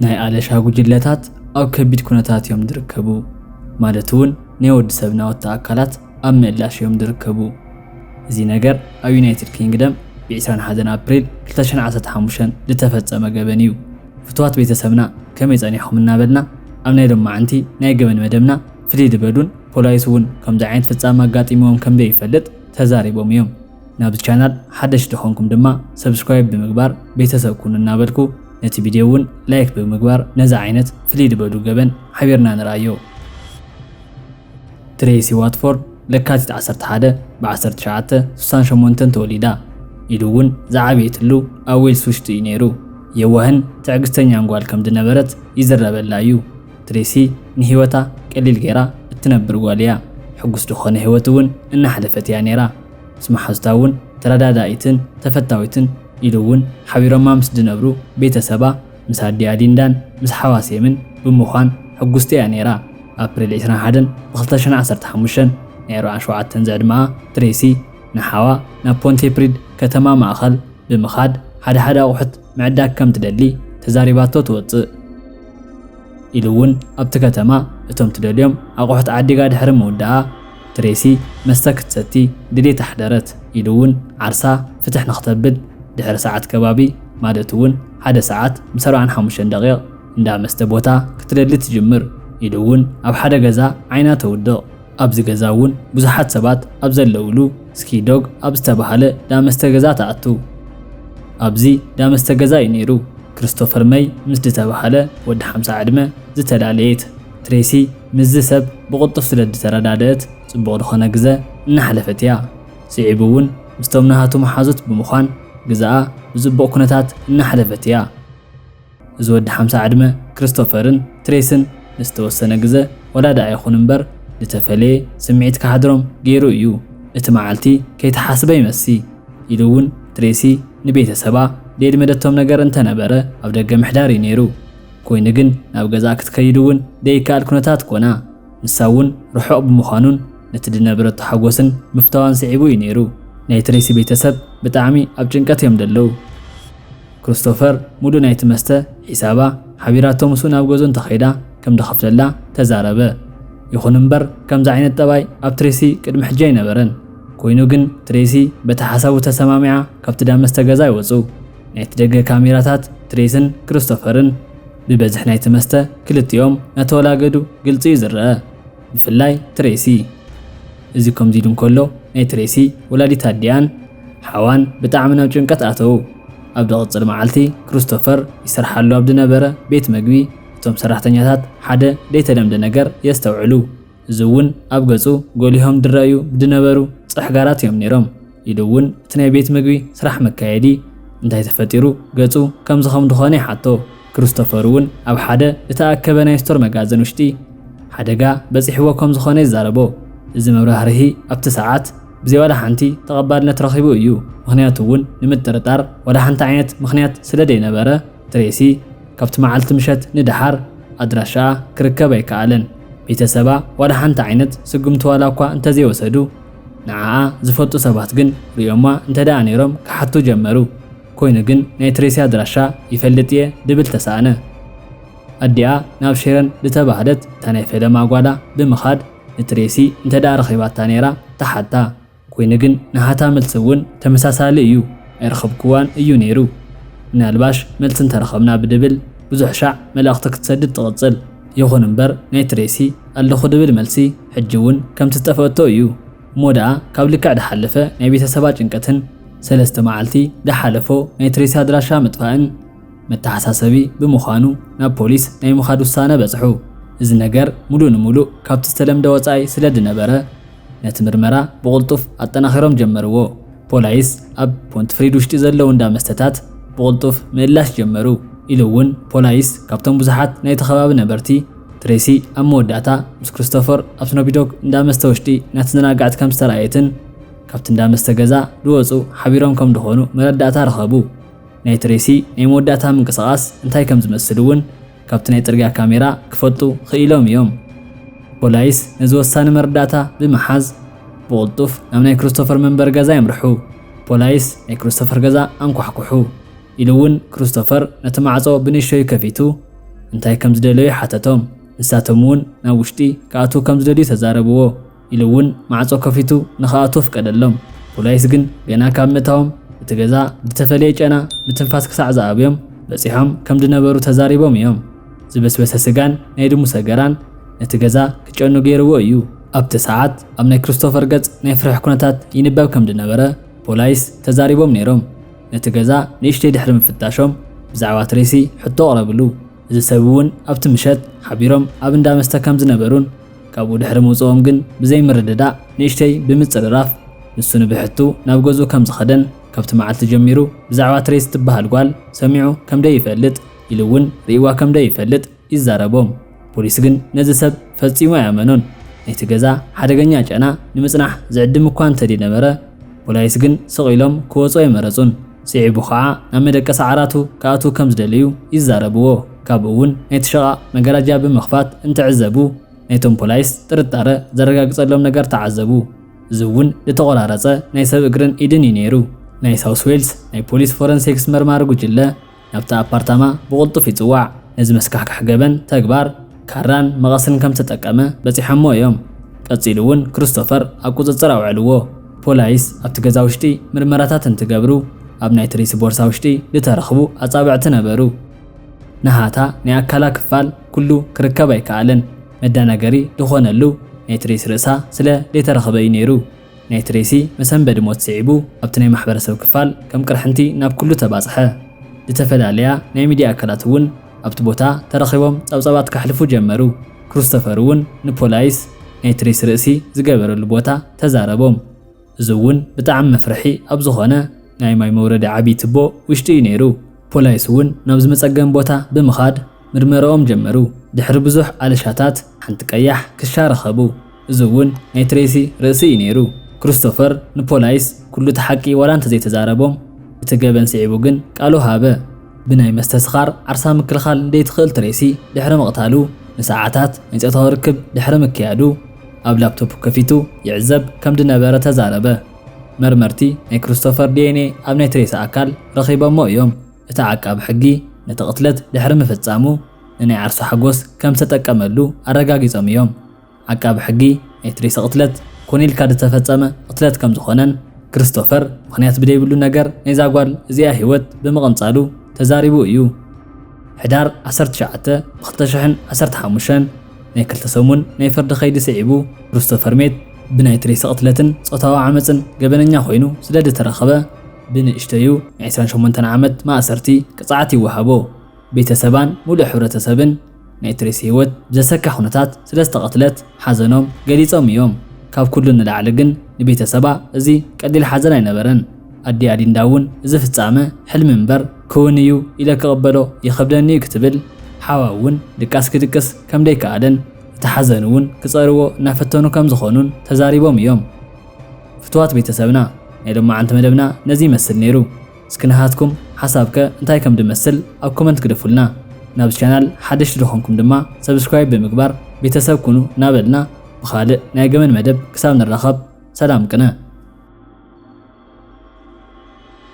ናይ ኣለሻ ጉጅለታት ኣብ ከቢድ ኩነታት እዮም ዝርከቡ፣ ማለት እውን ናይ ወዲ ሰብ ናውቲ ኣካላት ኣብ ምእላሽ እዮም ዝርከቡ። እዚ ነገር ኣብ ዩናይትድ ኪንግደም ብ ዕስራን ሓደን ኣፕሪል ክልተ ሽሕን ዓሰርተ ሓሙሽተን ዝተፈጸመ ገበን እዩ። ፍትዋት ቤተሰብና ከመይ ጸኒሕኩም እናበልና ኣብ ናይ ሎማዓንቲ ናይ ገበን መደብና ፍልይ ዝበሉን ፖላይስ እውን ከምዚ ዓይነት ፍጻመ ኣጋጢምዎም ከም ዘይፈልጥ ተዛሪቦም እዮም። ናብዚ ቻናል ሓደሽ ዝኾንኩም ድማ ሰብስክራይብ ብምግባር ቤተሰብ ኩኑ እናበልኩ ነቲ ቪድዮ እውን ላይክ ብምግባር ነዚ ዓይነት ፍልይ ዝበሉ ገበን ሓቢርና ንርኣዮ። ትሬሲ ዋትፎርድ ለካቲት ዓሰርተ ሓደ ብ ዓሰርተ ትሽዓተ ስሳን ሸሞንተን ተወሊዳ። ኢሉ እውን ዝዓበየትሉ ኣብ ዌልስ ውሽጢ እዩ ነይሩ። የዋህን ትዕግስተኛን ጓል ከም ዝነበረት ይዝረበላ እዩ። ትሬሲ ንህይወታ ቀሊል ገይራ እትነብር ጓል እያ። ሕጉስ ዝኾነ ህይወት እውን እናሕለፈት እያ ነይራ። ምስ መሓዙታ እውን ተረዳዳኢትን ተፈታዊትን ኢሉ እውን ሓቢሮማ ምስ ዝነብሩ ቤተሰባ ምስ ኣዲኣ ሊንዳን ምስ ሓዋ ሴምን ብምዃን ሕጉስቲ እያ ነይራ። ኣፕሪል ዕስራን ሓደን ብ ክልተ ሽሕን ዓሰርተ ሓሙሽተን ናይ ኣርባዓን ሸውዓተን ዝዕድመኣ ትሬሲ ንሓዋ ናብ ፖንቴፕሪድ ከተማ ማእኸል ብምኻድ ሓደ ሓደ ኣቑሑት ምዕዳግ ከም ትደሊ ተዛሪባቶ ትወጽእ። ኢሉ እውን ኣብቲ ከተማ እቶም ትደልዮም ኣቑሑት ዓዲጋ ድሕሪ ምውዳኣ ትሬሲ መስተ ክትሰቲ ድሌት ኣሕደረት። ኢሉ እውን ዓርሳ ፍትሕ ንክተብል ድሕሪ ሰዓት ከባቢ ማለት እውን ሓደ ሰዓት ምስ ኣርባዓን ሓሙሽተን ደቂቕ እንዳ መስተ ቦታ ክትደሊ ትጅምር። ኢሉ እውን ኣብ ሓደ ገዛ ዓይና ተውድቕ። ኣብዚ ገዛ እውን ብዙሓት ሰባት ኣብ ዘለውሉ ስኪ ዶግ ኣብ ዝተባህለ ዳመስተ ገዛ ትኣቱ። ኣብዚ ዳመስተ ገዛ እዩ ነይሩ። ክሪስቶፈር መይ ምስ ዝተባህለ ወዲ ሓምሳ ዕድመ ዝተላለየት ትሬሲ ምስዚ ሰብ ብቕልጡፍ ስለ ዝተረዳደእት ጽቡቕ ዝኾነ ግዘ እናሕለፈት እያ። ስዒቡ እውን ምስቶም ናሃቱ መሓዙት ብምዃን ግዛኣ ብጽቡቕ ኩነታት እናሕለፈት እያ። እዚ ወዲ ሓምሳ ዕድመ ክሪስቶፈርን ትሬስን ንዝተወሰነ ግዘ ወላዲ ኣይኹን እምበር ዝተፈለየ ስምዒት ክሓድሮም ገይሩ እዩ። እቲ መዓልቲ ከይተሓስበ ይመሲ። ኢሉ እውን ትሬሲ ንቤተሰባ ደይልመደቶም ነገር እንተነበረ ኣብ ደገ ምሕዳር እዩ ነይሩ። ኮይኑ ግን ናብ ገዛ ክትከይድ እውን ደይከኣል ኩነታት ኮና። ንሳ እውን ርሑቕ ብምዃኑን ነቲ ዝነበረቶ ሓጎስን ምፍታዋን ስዒቡ እዩ ነይሩ። ናይ ትሬሲ ቤተሰብ ብጣዕሚ ኣብ ጭንቀት እዮም ዘለዉ። ክሪስቶፈር ሙሉእ ናይቲ መስተ ሒሳባ ሓቢራቶ ምስኡ ናብ ገዝኡ እንተኸይዳ ከም ዝኸፍለላ ተዛረበ። ይኹን እምበር ከምዚ ዓይነት ጠባይ ኣብ ትሬሲ ቅድሚ ሕጂ ኣይነበረን። ኮይኑ ግን ትሬሲ በቲ ሓሳቡ ተሰማሚዓ ካብቲ ዳመስተ ገዛ ይወጹ። ናይቲ ደገ ካሜራታት ትሬስን ክሪስቶፈርን ብበዝሒ ናይቲ መስተ ክልቲኦም እናተወላገዱ ግልጺ እዩ ዝረአ። ብፍላይ ትሬሲ። እዚ ከምዚ ኢሉ እንከሎ ናይ ትሬሲ ወላዲት ኣዲኣን ሓዋን ብጣዕሚ ናብ ጭንቀት ኣተዉ። ኣብ ዝቕጽል መዓልቲ ክሪስቶፈር ይሰርሓሉ ኣብ ዝነበረ ቤት መግቢ እቶም ሰራሕተኛታት ሓደ ዘይተለምደ ነገር የስተውዕሉ። እዚ እውን ኣብ ገጹ ጎሊሆም ዝረኣዩ ዝነበሩ ጽሕጋራት እዮም ነይሮም። ኢሉ እውን እቲ ናይ ቤት መግቢ ስራሕ መካየዲ እንታይ ተፈጢሩ ገጹ ከምዚ ከም ዝኾነ ይሓቶ። ክሪስቶፈር እውን ኣብ ሓደ ዝተኣከበ ናይ ስቶር መጋዘን ውሽጢ ሓደጋ በጺሕዎ ከም ዝኾነ ይዛረቦ። እዚ መብራህርሂ ኣብቲ ሰዓት ብዘይ ዋላ ሓንቲ ተቐባልነት ረኺቡ እዩ። ምኽንያቱ እውን ንምጥርጣር ዋላ ሓንቲ ዓይነት ምኽንያት ስለ ዘይነበረ ትሬሲ ካብቲ መዓልቲ ምሸት ንደሓር ኣድራሻኣ ክርከብ ኣይከኣለን። ቤተሰባ ዋላ ሓንቲ ዓይነት ስጉምቲ ዋላ እኳ እንተዘይወሰዱ ንዓኣ ዝፈልጡ ሰባት ግን ርእዮማ እንተደኣ ነይሮም ክሓቱ ጀመሩ። ኮይኑ ግን ናይ ትሬሲ ኣድራሻ ይፈልጥ እየ ድብል ተሳእነ። ኣዲኣ ናብ ሼረን ዝተባህለት እታ ናይ ፈለማ ጓላ ብምኻድ ንትሬሲ እንተደኣ ረኺባታ ነይራ ተሓታ። ኮይኑ ግን ናሃታ መልሲ እውን ተመሳሳሊ እዩ። ኣይረኸብክዋን እዩ ነይሩ። ምናልባሽ መልሲ እንተረኸብና ብድብል ብዙሕ ሻዕ መልእኽቲ ክትሰድድ ትቕጽል። ይኹን እምበር ናይ ትሬሲ ኣለኹ ድብል መልሲ ሕጂ እውን ከምቲ ዝጠፍአቶ እዩ። እሞ ደኣ ካብ ልክዕ ዝሓለፈ ናይ ቤተሰባ ጭንቀትን ሰለስተ መዓልቲ ዝሓለፎ ናይ ትሬሲ ኣድራሻ ምጥፋእን መተሓሳሰቢ ብምዃኑ ናብ ፖሊስ ናይ ምኻድ ውሳነ በጽሑ። እዚ ነገር ሙሉእ ንሙሉእ ካብቲ ዝተለምደ ወጻኢ ስለ ዝነበረ ነቲ ምርመራ ብቕልጡፍ ኣጠናኺሮም ጀመርዎ። ፖላይስ ኣብ ፖንትፍሪድ ውሽጢ ዘለዉ እንዳ መስተታት ብቕልጡፍ ምእላሽ ጀመሩ። ኢሉ እውን ፖላይስ ካብቶም ብዙሓት ናይቲ ከባቢ ነበርቲ ትሬሲ ኣብ መወዳእታ ምስ ክሪስቶፈር ኣብ ስኖቢዶግ እንዳ መስተ ውሽጢ እናተዘናጋዕት ከም ዝተረኣየትን ካብቲ እንዳ መስተ ገዛ ዝወፁ ሓቢሮም ከም ዝኾኑ መረዳእታ ረኸቡ። ናይ ትሬሲ ናይ መወዳእታ ምንቅስቓስ እንታይ ከም ዝመስል እውን ካብቲ ናይ ጽርግያ ካሜራ ክፈልጡ ክኢሎም እዮም። ፖላይስ ነዚ ወሳኒ መረዳእታ ብምሓዝ ብቕልጡፍ ናብ ናይ ክሪስቶፈር መንበሪ ገዛ የምርሑ። ፖላይስ ናይ ክሪስቶፈር ገዛ ኣንኳሕኩሑ። ኢሉ እውን ክሪስቶፈር ነቲ ማዕጾ ብንእሽቶዩ ከፊቱ እንታይ ከም ዝደለዩ ሓተቶም። ንሳቶም እውን ናብ ውሽጢ ክኣትዉ ከም ዝደልዩ ተዛረብዎ። ኢሉ እውን ማዕጾ ከፊቱ ንኽኣትዉ ፍቀደሎም። ፖላይስ ግን ገና ካብ ምእታዎም እቲ ገዛ ብተፈለየ ጨና ምትንፋስ ክሳዕ ዝኣብዮም በጺሖም ከም ዝነበሩ ተዛሪቦም እዮም። ዝበስበሰ ስጋን ናይ ድሙ ሰገራን ነቲ ገዛ ክጨኑ ገይርዎ እዩ። ኣብቲ ሰዓት ኣብ ናይ ክሪስቶፈር ገጽ ናይ ፍርሒ ኩነታት ይንበብ ከም ዝነበረ ፖላይስ ተዛሪቦም ነይሮም። ነቲ ገዛ ንእሽተይ ድሕሪ ምፍታሾም ብዛዕባ ትሬሲ ሕቶ ኣቕረብሉ። እዚ ሰብ እውን ኣብቲ ምሸት ሓቢሮም ኣብ እንዳ መስተ ከም ዝነበሩን ካብኡ ድሕሪ ምውፅኦም ግን ብዘይምርድዳእ ንእሽተይ ብምፅርራፍ ንሱ ንብሕቱ ናብ ገዝኡ ከም ዝኸደን ካብቲ መዓልቲ ጀሚሩ ብዛዕባ ትሬሲ ትበሃል ጓል ሰሚዑ ከም ደይፈልጥ ኢሉ እውን ርእይዋ ከም ደይፈልጥ ይዛረቦም። ፖሊስ ግን ነዚ ሰብ ፈጺሙ ኣያመኖን። ናይቲ ገዛ ሓደገኛ ጨና ንምጽናሕ ዝዕድም እኳ እንተደነበረ ፖላይስ ግን ስቕ ኢሎም ክወጹ ኣይመረጹን። ስዒቡ ኸዓ ናብ መደቀሲ ዓራቱ ክኣትዉ ከም ዝደለዩ ይዛረብዎ። ካብኡ እውን ናይቲ ሸቓቕ መጋረጃ ብምኽፋት እንትዕዘቡ ናይቶም ፖላይስ ጥርጣረ ዘረጋግጸሎም ነገር ተዓዘቡ። እዚ እውን ዝተቖራረጸ ናይ ሰብ እግርን ኢድን እዩ ነይሩ። ናይ ሳውስ ዌልስ ናይ ፖሊስ ፎረንሲክስ መርማሪ ጉጅለ ናብቲ ኣፓርታማ ብቕልጡፍ ይጽዋዕ። ነዚ መስካሕካሕ ገበን ተግባር ካራን መቐስን ከም ዝተጠቀመ በጺሖሞ እዮም። ቀጺሉ እውን ክሪስቶፈር ኣብ ቁጽጽር ኣውዐልዎ። ፖላይስ ኣብቲ ገዛ ውሽጢ ምርመራታት እንትገብሩ ኣብ ናይ ትሬሲ ቦርሳ ውሽጢ ዝተረኽቡ ኣጻብዕቲ ነበሩ። ነሃታ ናይ ኣካላ ክፋል ኩሉ ክርከብ ኣይከኣለን። መደናገሪ ዝኾነሉ ናይ ትሬሲ ርእሳ ስለ ዘይተረኸበ እዩ ነይሩ። ናይ ትሬሲ መሰንበዲ ሞት ስዒቡ ኣብቲ ናይ ማሕበረሰብ ክፋል ከም ቅርሕንቲ ናብ ኩሉ ተባጽሐ። ዝተፈላለያ ናይ ሚድያ ኣካላት እውን ኣብቲ ቦታ ተረኺቦም ጸብጻባት ከሕልፉ ጀመሩ። ክሪስቶፈር እውን ንፖላይስ ናይ ትሬሲ ርእሲ ዝገበረሉ ቦታ ተዛረቦም። እዚ እውን ብጣዕሚ መፍርሒ ኣብ ዝኾነ ናይ ማይ መውረዲ ዓብዪ ትቦ ውሽጢ እዩ ነይሩ። ፖላይስ እውን ናብዚ መጸገሚ ቦታ ብምኻድ ምርመረኦም ጀመሩ። ድሕሪ ብዙሕ ኣለሻታት ሓንቲ ቀያሕ ክሻ ረኸቡ። እዚ እውን ናይ ትሬሲ ርእሲ እዩ ነይሩ። ክሪስቶፈር ንፖላይስ ኩሉ እቲ ሓቂ ዋላ እንተዘይተዛረቦም እቲ ገበን ስዒቡ ግን ቃሉ ሃበ። ብናይ መስተ ስኻር ዓርሳ ምክልኻል ዘይትኽእል ትሬሲ ድሕሪ ምቕታሉ ንሰዓታት ናይ ጾታዊ ርክብ ድሕሪ ምክያዱ ኣብ ላፕቶፕ ከፊቱ ይዕዘብ ከም ዝነበረ ተዛረበ። መርመርቲ ናይ ክሪስቶፈር ዲኤንኤ ኣብ ናይ ትሬሲ ኣካል ረኺቦሞ እዮም። እቲ ዓቃቢ ሕጊ ነቲ ቅትለት ድሕሪ ምፍጻሙ ንናይ ዓርሱ ሓጎስ ከም ዝተጠቀመሉ ኣረጋጊጾም እዮም። ዓቃቢ ሕጊ ናይ ትሬሲ ቅትለት ኮን ኢልካ ዝተፈጸመ ቅትለት ከም ዝኾነን ክሪስቶፈር ምኽንያት ብደይብሉ ነገር ናይዛ ጓል እዚኣ ህይወት ብምቕንጻሉ ተዛሪቡ እዩ። ሕዳር ዓሰርተ ትሽዓተ ብ ክልተ ሽሕን ዓሰርተ ሓሙሽተን ናይ ክልተ ሰሙን ናይ ፍርዲ ከይዲ ስዒቡ ክሪስቶፈር ሜት ብናይ ትሬሲ ቅትለትን ጾታዊ ዓመጽን ገበነኛ ኮይኑ ስለ ዝተረኸበ ብንእሽተዩ ናይ ዕስራን ሸሞንተን ዓመት ማእሰርቲ ቅጽዓት ይወሃቦ። ቤተሰባን ሙሉእ ሕብረተሰብን ናይ ትሬሲ ህይወት ብዘሰካ ኩነታት ስለ ዝተቐትለት ሓዘኖም ገሊጾም እዮም። ካብ ኩሉ ንላዕሊ ግን ንቤተሰባ እዚ ቀሊል ሓዘን ኣይነበረን። ኣዲኣ ሊንዳ እውን እዚ ፍጻመ ሕልሚ እምበር ክውን እዩ ኢለ ክቕበሎ ይኸብደኒ እዩ ክትብል፣ ሓዋ እውን ድቃስ ክድቅስ ከም ደይከኣለን እቲ ሓዘን እውን ክጸርዎ እናፈተኑ ከም ዝኾኑን ተዛሪቦም እዮም። ፍትዋት ቤተሰብና፣ ናይ ሎማዓንቲ መደብና ነዚ ይመስል ነይሩ። እስኪ ንሃትኩም ሓሳብከ እንታይ ከም ድመስል ኣብ ኮመንት ግደፉልና። ናብ ቻናል ሓደሽቲ ድኾንኩም ድማ ሰብስክራይብ ብምግባር ቤተሰብ ኩኑ እናበልና ብኻልእ ናይ ገመድ መደብ ክሳብ ንራኸብ ሰላም ቅነ።